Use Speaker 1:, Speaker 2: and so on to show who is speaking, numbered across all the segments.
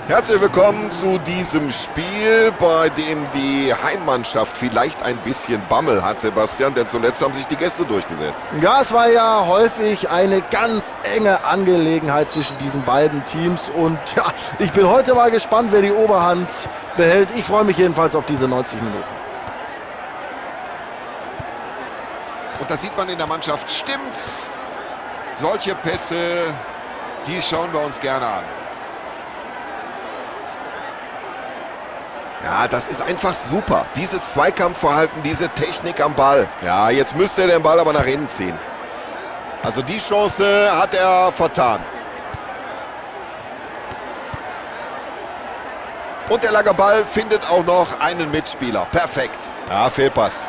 Speaker 1: Herzlich willkommen zu diesem Spiel, bei dem die Heimmannschaft vielleicht ein bisschen Bammel hat, Sebastian, denn zuletzt haben sich die Gäste durchgesetzt.
Speaker 2: Ja, es war ja häufig eine ganz enge Angelegenheit zwischen diesen beiden Teams und ja, ich bin heute mal gespannt, wer die Oberhand behält. Ich freue mich jedenfalls auf diese 90 Minuten.
Speaker 1: Und das sieht man in der Mannschaft, stimmt's? Solche Pässe, die schauen wir uns gerne an. Ja, das ist einfach super. Dieses Zweikampfverhalten, diese Technik am Ball. Ja, jetzt müsste er den Ball aber nach innen ziehen. Also die Chance hat er vertan. Und der lange Ball findet auch noch einen Mitspieler. Perfekt. Ja, Fehlpass.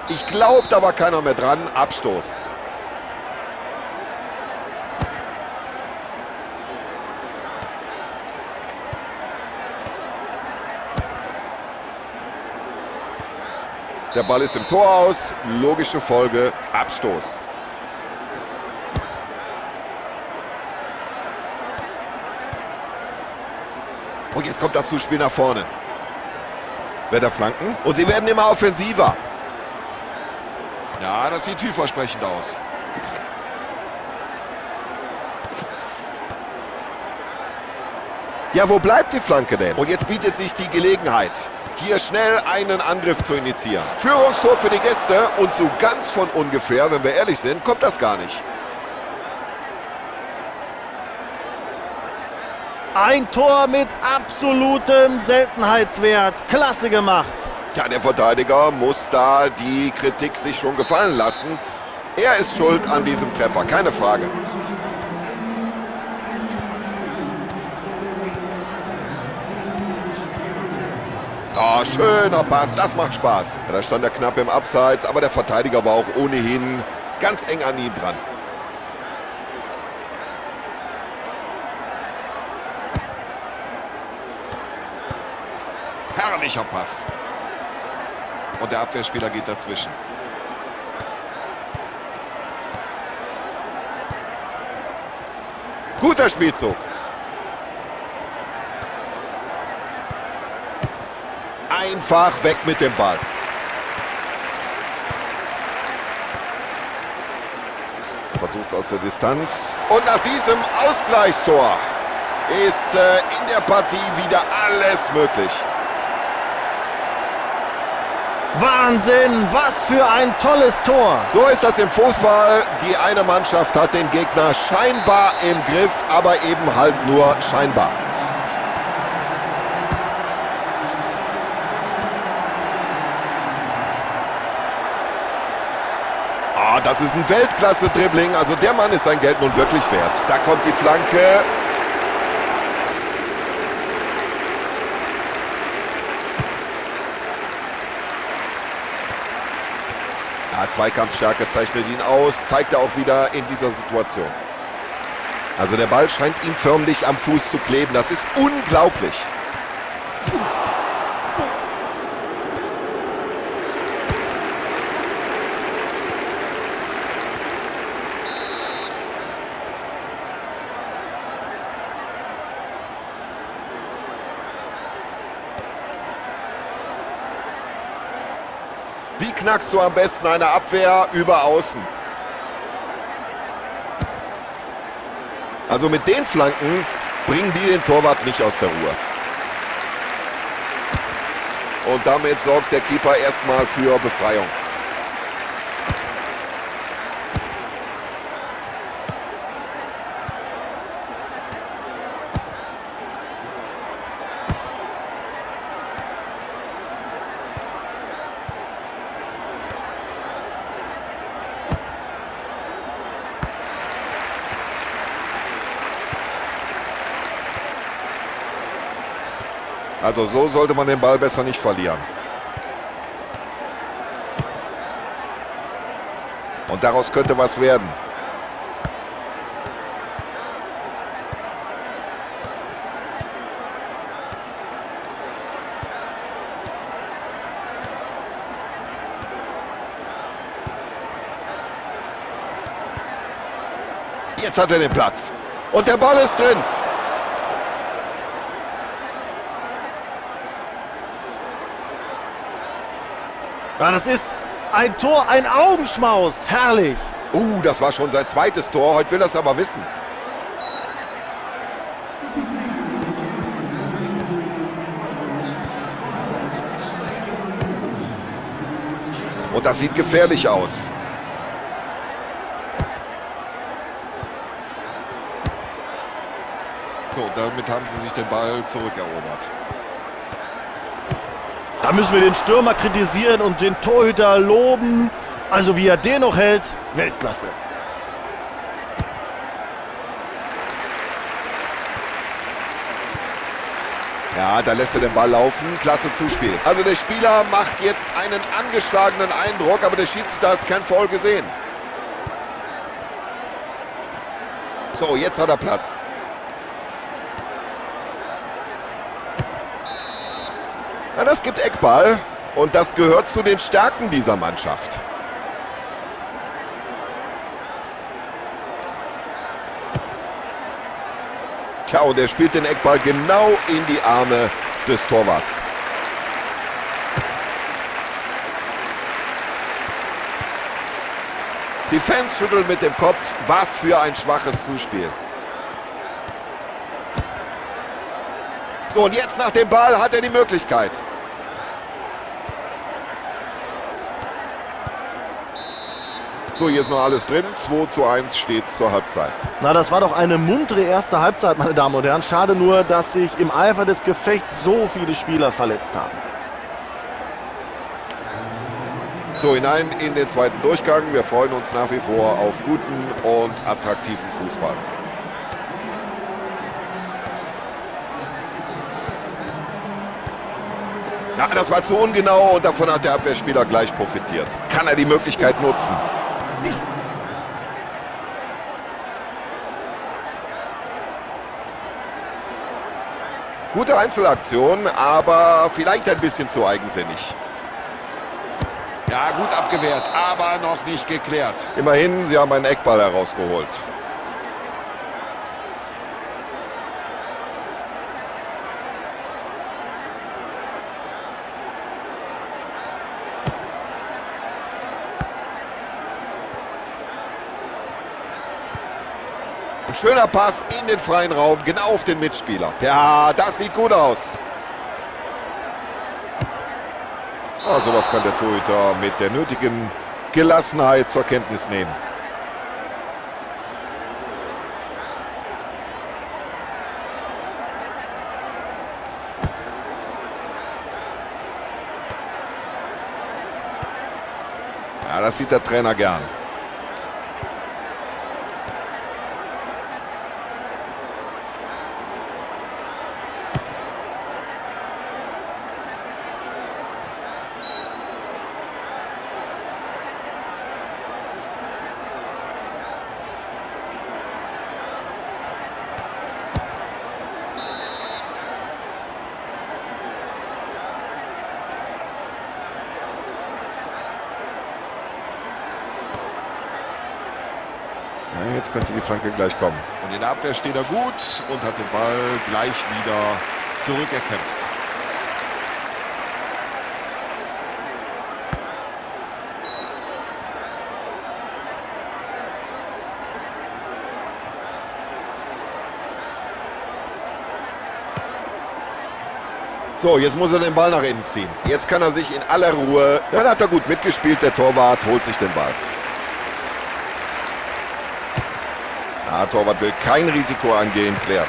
Speaker 1: Ich glaube, da war keiner mehr dran. Abstoß. Der Ball ist im Tor aus. Logische Folge, Abstoß. Und jetzt kommt das Zuspiel nach vorne. Wer da flanken? Und sie werden immer offensiver.
Speaker 3: Ja, das sieht vielversprechend aus.
Speaker 1: Ja, wo bleibt die Flanke denn? Und jetzt bietet sich die Gelegenheit, hier schnell einen Angriff zu initiieren. Führungstor für die Gäste und so ganz von ungefähr, wenn wir ehrlich sind, kommt das gar nicht.
Speaker 2: Ein Tor mit absolutem Seltenheitswert. Klasse gemacht.
Speaker 1: Ja, der Verteidiger muss da die Kritik sich schon gefallen lassen. Er ist schuld an diesem Treffer, keine Frage. Oh, schöner Pass, das macht Spaß. Ja, da stand er knapp im Abseits, aber der Verteidiger war auch ohnehin ganz eng an ihm dran. Herrlicher Pass. Und der Abwehrspieler geht dazwischen. Guter Spielzug. Einfach weg mit dem Ball. Versuch's aus der Distanz. Und nach diesem Ausgleichstor ist in der Partie wieder alles möglich.
Speaker 2: Wahnsinn, was für ein tolles Tor.
Speaker 1: So ist das im Fußball. Die eine Mannschaft hat den Gegner scheinbar im Griff, aber eben halt nur scheinbar. Ah, das ist ein Weltklasse-Dribbling. Also der Mann ist sein Geld nun wirklich wert. Da kommt die Flanke. Ja, Zweikampfstärke zeichnet ihn aus, zeigt er auch wieder in dieser Situation. Also der Ball scheint ihm förmlich am Fuß zu kleben. Das ist unglaublich. Wie knackst du am besten eine Abwehr über außen? Also mit den Flanken bringen die den Torwart nicht aus der Ruhe. Und damit sorgt der Keeper erstmal für Befreiung. Also so sollte man den Ball besser nicht verlieren. Und daraus könnte was werden. Jetzt hat er den Platz. Und der Ball ist drin.
Speaker 2: Ja, das ist ein Tor, ein Augenschmaus. Herrlich.
Speaker 1: Das war schon sein zweites Tor. Heute will er es aber wissen. Und das sieht gefährlich aus. So, damit haben sie sich den Ball zurückerobert.
Speaker 2: Da müssen wir den Stürmer kritisieren und den Torhüter loben. Also wie er den noch hält, Weltklasse.
Speaker 1: Ja, da lässt er den Ball laufen. Klasse Zuspiel. Also der Spieler macht jetzt einen angeschlagenen Eindruck, aber der Schiedsrichter hat kein Foul gesehen. So, jetzt hat er Platz. Ja, das gibt Eckball und das gehört zu den Stärken dieser Mannschaft. Tja, und er spielt den Eckball genau in die Arme des Torwarts. Die Fans schütteln mit dem Kopf. Was für ein schwaches Zuspiel. So, und jetzt nach dem Ball hat er die Möglichkeit. So, hier ist noch alles drin. 2:1 steht zur Halbzeit.
Speaker 2: Na, das war doch eine muntere erste Halbzeit, meine Damen und Herren. Schade nur, dass sich im Eifer des Gefechts so viele Spieler verletzt haben.
Speaker 1: So, hinein in den zweiten Durchgang. Wir freuen uns nach wie vor auf guten und attraktiven Fußball. Ja, das war zu ungenau und davon hat der Abwehrspieler gleich profitiert. Kann er die Möglichkeit nutzen? Gute Einzelaktion, aber vielleicht ein bisschen zu eigensinnig. Ja, gut abgewehrt, aber noch nicht geklärt. Immerhin, sie haben einen Eckball herausgeholt. Ein schöner Pass in den freien Raum, genau auf den Mitspieler. Ja, das sieht gut aus. Ah, sowas kann der Torhüter mit der nötigen Gelassenheit zur Kenntnis nehmen. Ja, das sieht der Trainer gern. Ja, jetzt könnte die Flanke gleich kommen. Und in der Abwehr steht er gut und hat den Ball gleich wieder zurückerkämpft. So, jetzt muss er den Ball nach innen ziehen. Jetzt kann er sich in aller Ruhe... Ja, da hat er gut mitgespielt. Der Torwart holt sich den Ball. Ja, Torwart will kein Risiko angehen, klärt.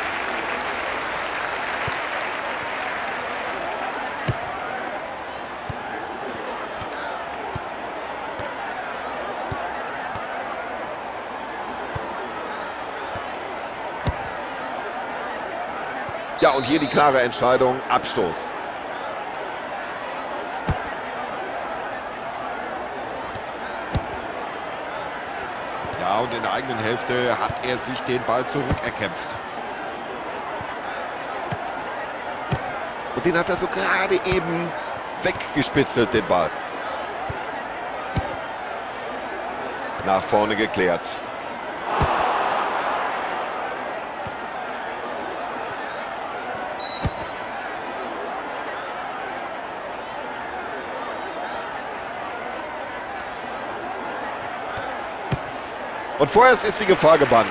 Speaker 1: Ja, und hier die klare Entscheidung, Abstoß. Ja, und in der eigenen Hälfte hat er sich den Ball zurückerkämpft. Und den hat er so gerade eben weggespitzelt, den Ball. Nach vorne geklärt. Und vorerst ist die Gefahr gebannt.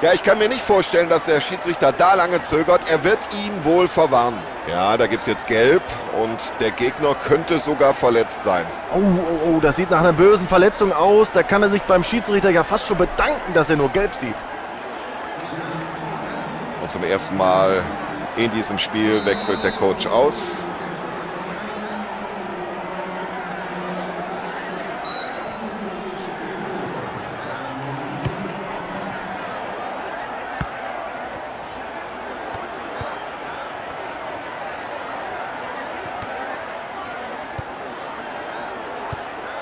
Speaker 1: Ja, ich kann mir nicht vorstellen, dass der Schiedsrichter da lange zögert. Er wird ihn wohl verwarnen. Ja, da gibt es jetzt Gelb und der Gegner könnte sogar verletzt sein.
Speaker 2: Oh, oh, oh, das sieht nach einer bösen Verletzung aus. Da kann er sich beim Schiedsrichter ja fast schon bedanken, dass er nur Gelb sieht.
Speaker 1: Und zum ersten Mal in diesem Spiel wechselt der Coach aus.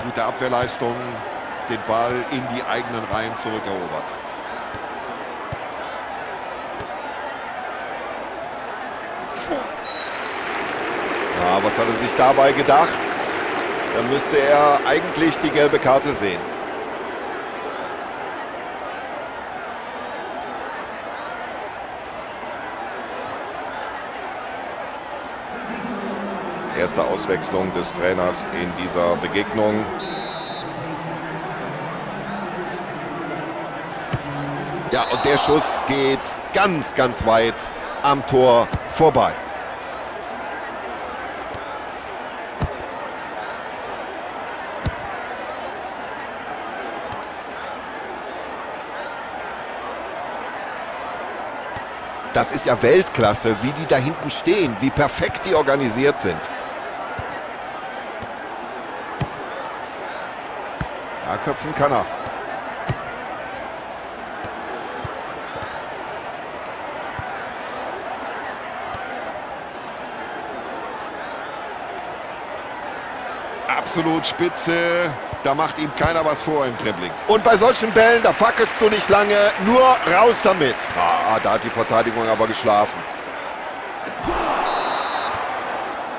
Speaker 1: Gute Abwehrleistung, den Ball in die eigenen Reihen zurückerobert. Ja, was hat er sich dabei gedacht? Da müsste er eigentlich die gelbe Karte sehen. Erste Auswechslung des Trainers in dieser Begegnung. Ja, und der Schuss geht ganz, ganz weit am Tor vorbei. Das ist ja Weltklasse, wie die da hinten stehen, wie perfekt die organisiert sind. Ja, köpfen kann er. Absolut spitze. Da macht ihm keiner was vor im Dribbling. Und bei solchen Bällen, da fackelst du nicht lange. Nur raus damit. Ah, da hat die Verteidigung aber geschlafen.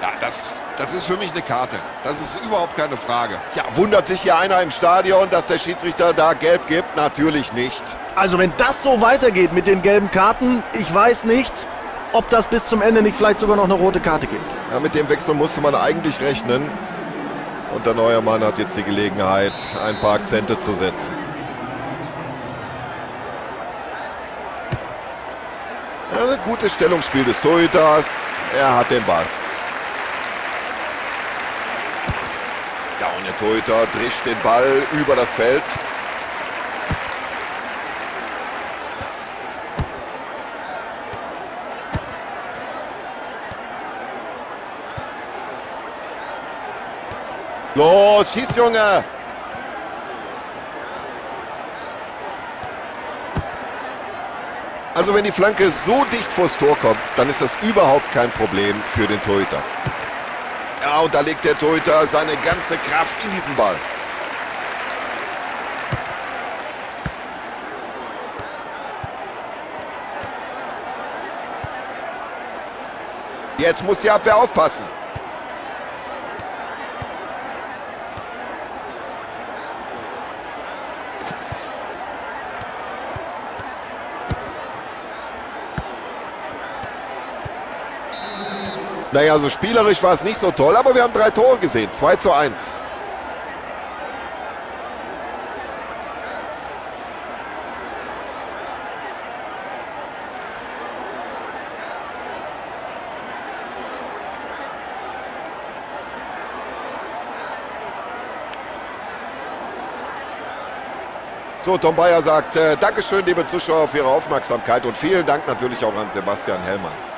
Speaker 1: Ja, das ist für mich eine Karte. Das ist überhaupt keine Frage. Tja, wundert sich hier einer im Stadion, dass der Schiedsrichter da gelb gibt? Natürlich nicht.
Speaker 2: Also wenn das so weitergeht mit den gelben Karten, ich weiß nicht, ob das bis zum Ende nicht vielleicht sogar noch eine rote Karte gibt.
Speaker 1: Ja, mit dem Wechsel musste man eigentlich rechnen. Und der neue Mann hat jetzt die Gelegenheit, ein paar Akzente zu setzen. Ja, gutes Stellungsspiel des Torhüters. Er hat den Ball. Ja, und der Torhüter drischt den Ball über das Feld. Los, schieß, Junge! Also wenn die Flanke so dicht vors Tor kommt, dann ist das überhaupt kein Problem für den Torhüter. Ja, und da legt der Torhüter seine ganze Kraft in diesen Ball. Jetzt muss die Abwehr aufpassen. Naja, so spielerisch war es nicht so toll, aber wir haben 3 Tore gesehen. 2:1. So, Tom Bayer sagt, Dankeschön, liebe Zuschauer, für Ihre Aufmerksamkeit und vielen Dank natürlich auch an Sebastian Hellmann.